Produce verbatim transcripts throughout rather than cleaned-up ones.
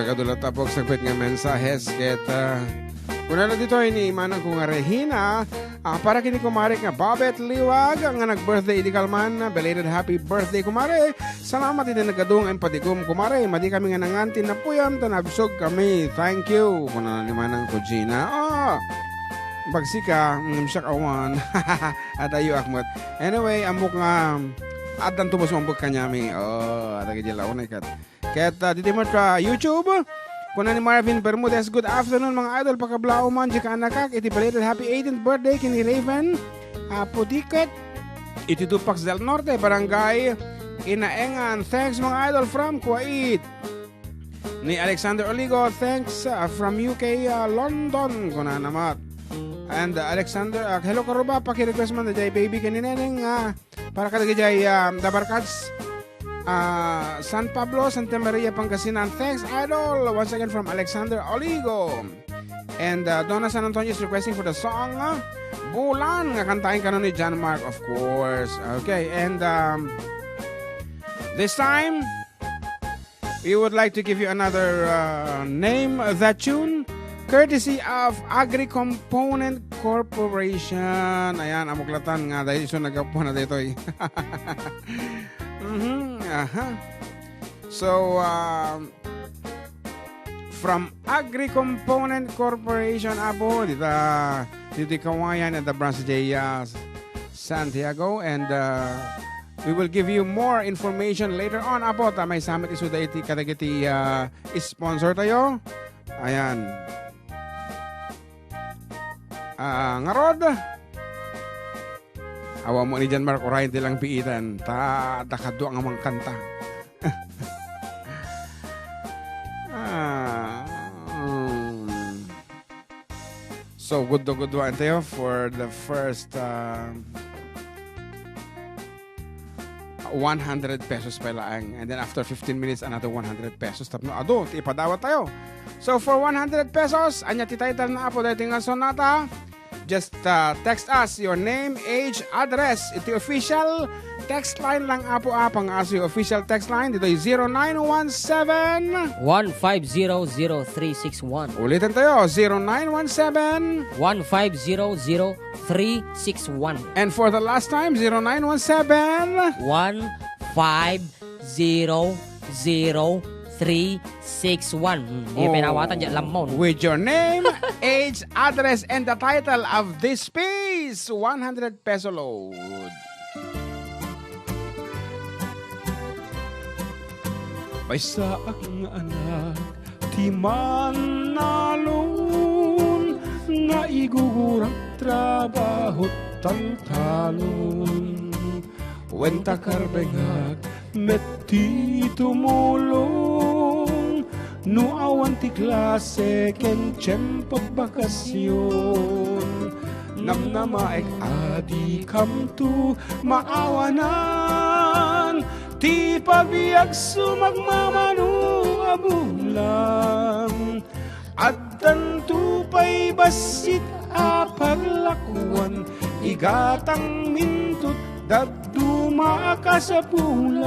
Kadulat ta pagsagbit nga mensahes ket, ah, kunana ditoy ni manang ko nga Regina, ah, para kini kumarik nga Babet Liwag nga nag-birthday idi kalman, belated happy birthday, kumare. Salamat iti nagadu nga impatigom, kumare. Madi kami nga nangan ti napuyam ta nabsog kami. Thank you. Kunana ni manang ko Gina. Ah, bagsika, ngem siak awan. Adayo akmat. Anyway, ammok nga addan tubos mambek kaniami. Oh, adagi di launay kat. Ket, ah, ditoy met ka YouTube. Kuna ni Marvin Bermudez, "Good afternoon, mga idol. Pakablaw man, di ka anakak. Iti belated happy eighteenth birthday kini Raven, ah, Pudiket. Iti Dupax del Norte, Barangay Inaengan. Thanks, mga idol, from Kuwait." Ni Alexander Oligo, "Thanks, ah, from U K, ah, London." Kuna namat. And, ah, Alexander, ah, "Hello, Karuba. Paki-request man, dayjay baby ken ni Neneng, ah, para kadagiti, ah, Dabarkats, ah, San Pablo, Santa Maria, Pangasinan. Thanks, idol." Once again from Alexander Oligo. And, uh, Donna San Antonio is requesting for the song, uh, Bulan, nga kantaen kano ni John Mark, of course. Okay, and, um, this time, we would like to give you another, uh, name, uh, that tune, courtesy of Agri Component Corporation. Ayan, amuklatan nga, dahil iso nagkapuan na dito, eh. Mhm, aha. So, um, from Agri Component Corporation, Apo, dita, dita Kawayan at the branch de, uh, Santiago, and, uh, we will give you more information later on, Apo, ta may summit isuda iti kadagiti, uh, sponsor tayo. Ayan. Ah, ngarud, awan mo ni John Mark, uray ti lang piitan. Ta, dakadua nga mangkanta. Ah, mm. So, guddo-guddoan tayo for the first, ah, one hundred pesos pa laeng. And then after fifteen minutes, another one hundred pesos. Tapno adu, ti ipadawat tayo. So, for one hundred pesos, ania ti title na, Apo, daytoy nga sonata? Just, uh, text us your name, age, address. Iti official text line lang, Apo, ah, pang-aso official text line. Ditoy zero nine one seven. One five zero zero three six one. Ulitin tayo, zero nine one seven. One five zero zero three six one. And for the last time, zero nine one seven. One five zero zero three six one. Hmm, di Oh. pinawatan dyan, lamon. With your name, age, address, and the title of this piece, one hundred peso load. Maysaak nga anak ti mannalon nga igugurak trabaho taltalon. Wen ta karbengak met ti tumulong no awan ti klase ken tiempog bakasyon. Namnamaek a dikamto maawanan ti pabiagso magmamano a bulan. Addanto pay bassit a paglakuan, igatangminto dadduma a kasapulan.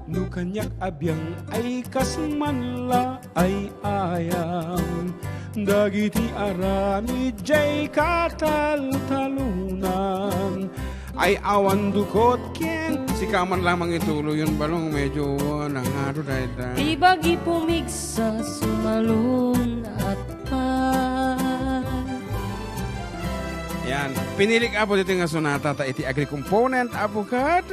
No kaniak a biang ay kas manla ay ayam, dagiti aramid jay kataltalunan. Ay awan dukot ken sika man lamang ituloy yon balong, medyo, uh, nangado dayta. Ti bagi pumigsa sumalun at pa. Yan. Pinilik, Apo, dito nga sonata ta iti Agri Component, Apo, kat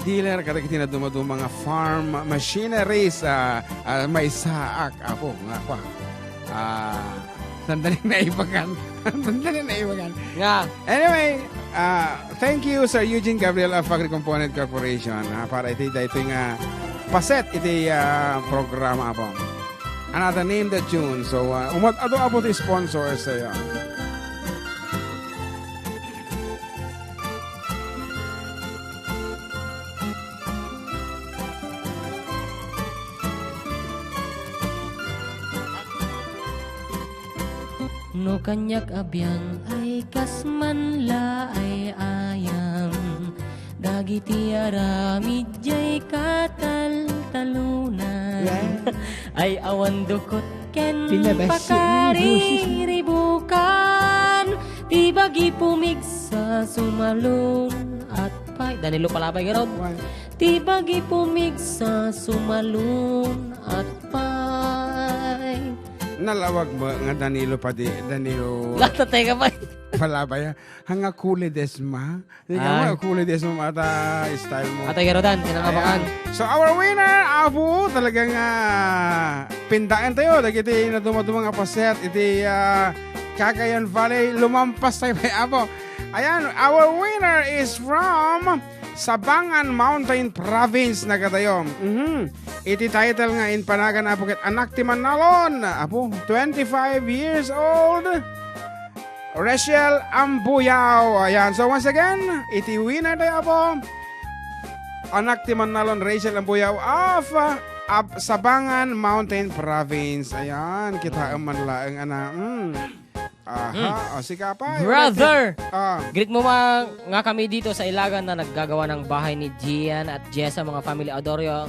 dealer kadagiti naduma-duma nga farm machineries, ah, ah, maysaak, Apo, nga kwa. Ah, sandaling naibagan. Sandaling naibagan. Nga. Anyway, ah, thank you, Sir Eugene Gabriel of Agri Component Corporation, ah, para iti, daytoy nga paset iti, ah, programa, Apo. Another name the tune. So, ah, umat-, adu, Apo, ti sponsor, so, yeah. No kaniak a biang ay kas manla ay ayam, Dagiti aramid jay kataltalunan. Yeah. Ay awan dukot ken Pinabasya ni Lucy. Pakariribukan. Ti bagi pumigsa sumalun at pay. Danilo Palabay, garod. One. Ti bagi pumigsa sumalun at pay. Nalawag mo nga Danilo Padi, Danilo Latatay ka pa. Palabay, ah. Hanga kulides ma. Di ka Ay. Mo, kulides mo ata style mo. Atay garudan, kinangabakan. Ayan. So, our winner, Abu, talagang, ah, pindaen tayo. Dagiti naduma-duma nga paset, iti, ah, Cagayan Valley, lumampas tayo kay Abu. Ayan, our winner is from Sabangan Mountain Province, nagadayo. Mhm. Iti title nga impanagan, Abu, ket Anak ti Mannalon. Abu, twenty-five years old. Rachel Ambuyaw. Ayan. So, once again, iti winner tayo, Abu. Anak ti Mannalon, Rachel Ambuyaw of, uh, Ab-, Sabangan Mountain Province. Ayan. Kitaem man laeng, ana. Mm. Aha. Mm. O, sika pa. Brother! Ah. Greet mo ma-, nga kami dito sa Ilagan na naggagawa ng bahay ni Gian at Jessa, mga family Adorio.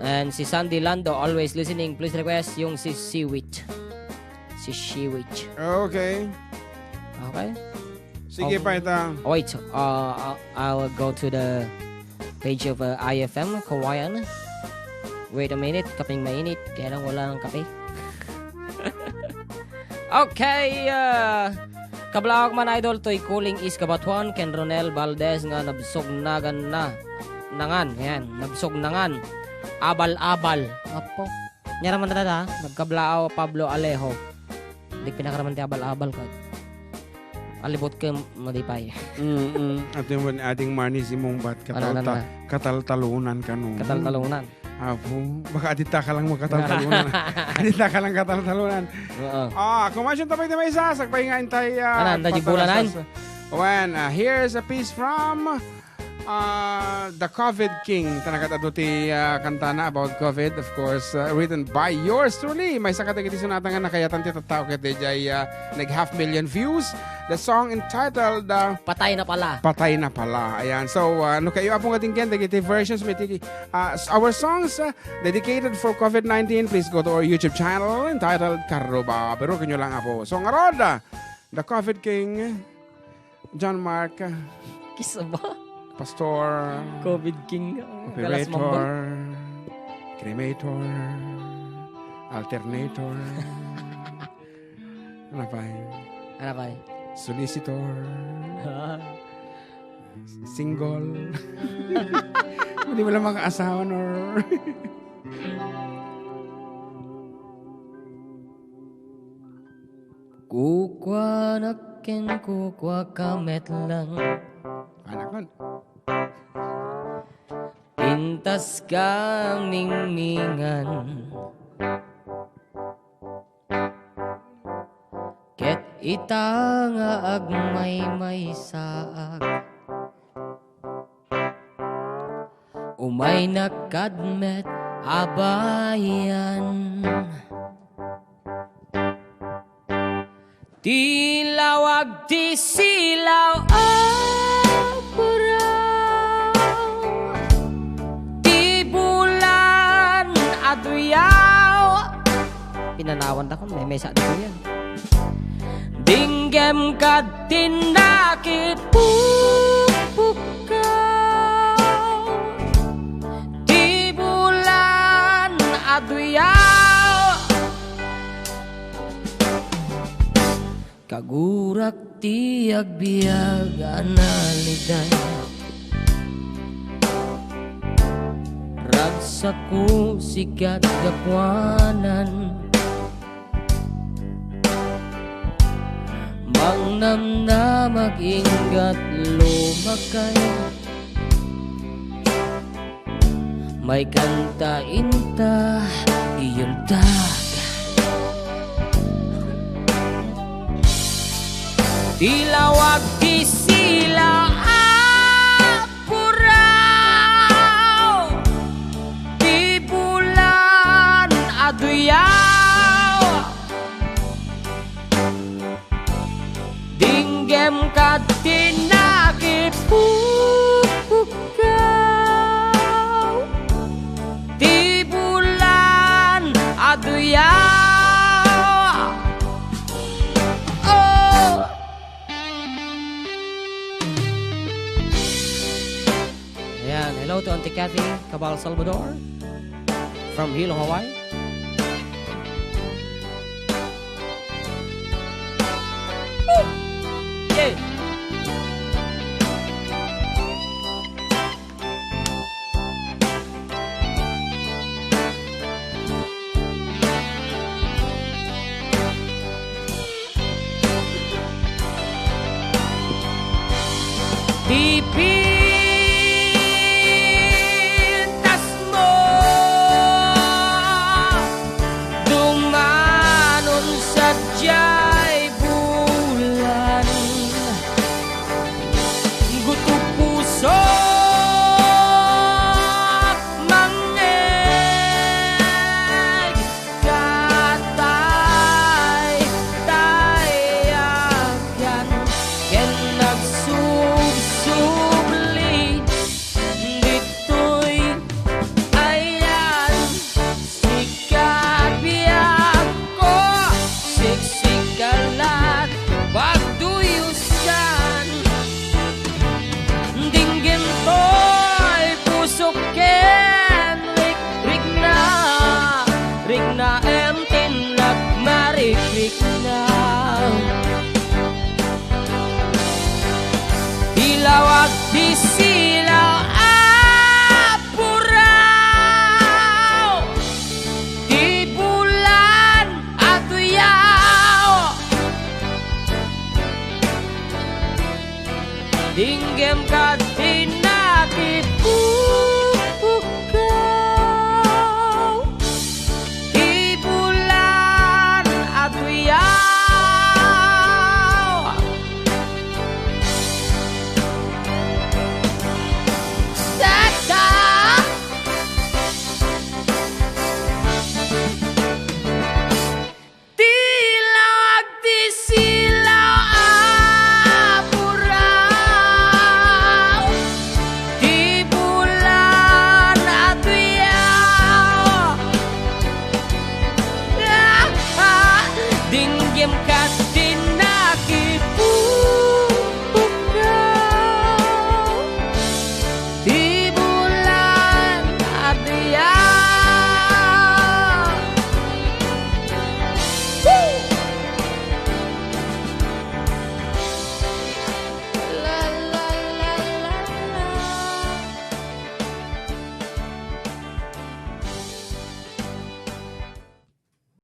And si Sandy Lando, always listening. Please request yung si Siwit. Si Siwit. Okay. Okay. Sige, Um, pa ita. Oh, wait. Uh, I'll, I'll go to the page of, uh, I F M Kawayan. Wait a minute. Kaping mainit. Kaya lang wala ng kape. Okay, ah, kablaawak man, idol, toy Kuling Is Kabatuan ken Ronel Valdez nga nabsog nagan na, nangan, yan, nabsog nangan. Abal-abal. Apo. Nyara man dada, nagkablaaw Pablo Alejo. Di pinakaraman ti abal-abal ka. Alibot ka, madipay. Mm-mm. At yung ading Marnie Simong bat Ano, ano, katalta-, ano? Kataltalunan ka no. Kataltalunan. Apo, baka adita ka lang makataltalunan. Adita ka lang kataltalunan. Oo. Ah, kumasyon tayo iti maysa, sakbay nga intay, ah, Ano, anda di bulanan? Patalastas. When, ah, here's a piece from, ah, the COVID King. Tanagat adu ti, ah, kantana about COVID, of course, ah, written by yours truly. Maysa kadagiti sonata nga nakayatan ti tattao ket dijay, ah, nag half million views. The song entitled, ah, Patay na pala. Patay na pala. Ayan. So, ah, no kayo, Apo, nga tingken, dagiti versions, may tigi-, ah, s-, our songs, ah, dedicated for COVID nineteen, please go to our YouTube channel entitled Karuba. Pero kanyo lang, Apo. So, ngarod, ah, the COVID King, John Mark, ah, Kisa ba? Pastor, COVID King, ah, Galas Mambal. Operator, cremator, alternator. Ano pa eh? Ano pa eh? Solicitor. Ah. Single. Hindi mo lang makaasawa, nor. Kukua nakken, kukua ka met lang. Anak man. Pintas kamingmingan. Ket ita nga agmaymaysaak, umaynak kad met a bayan. Ti lawag ti silaw a puraw, ti bulan a duyaw. Pinanawan da kon may mesa di yan. Dinggem kad ti nakipukpukaw, ti bulan a duyaw. Kagurak ti agbiag a nalidan. Ragsakko sikat gapuanan. Mangnamnam aginggat lumakay. Maikanta inta iyuldag. Ti lawag ti sila a puraw, ti bulan a duyaw. Dinggem kad ti nakipukpukaw. To Auntie Kathy Cabal Salvador from Hilo, Hawaii. Woo! Yeah! Ti pintasmo, dumanon sadiay bulan. Guto puso, mangngeg, katay, tayagan, ken nagsubsubli, ditoy ayan, sika biagko, siksikalat, pagduyusan. Dinggem toy pusok ken rikrikna, riknaem ti nagmarikrikna. Ilawag ti silaw a puraw, ti bulan a tuyaw. Dinggem kadin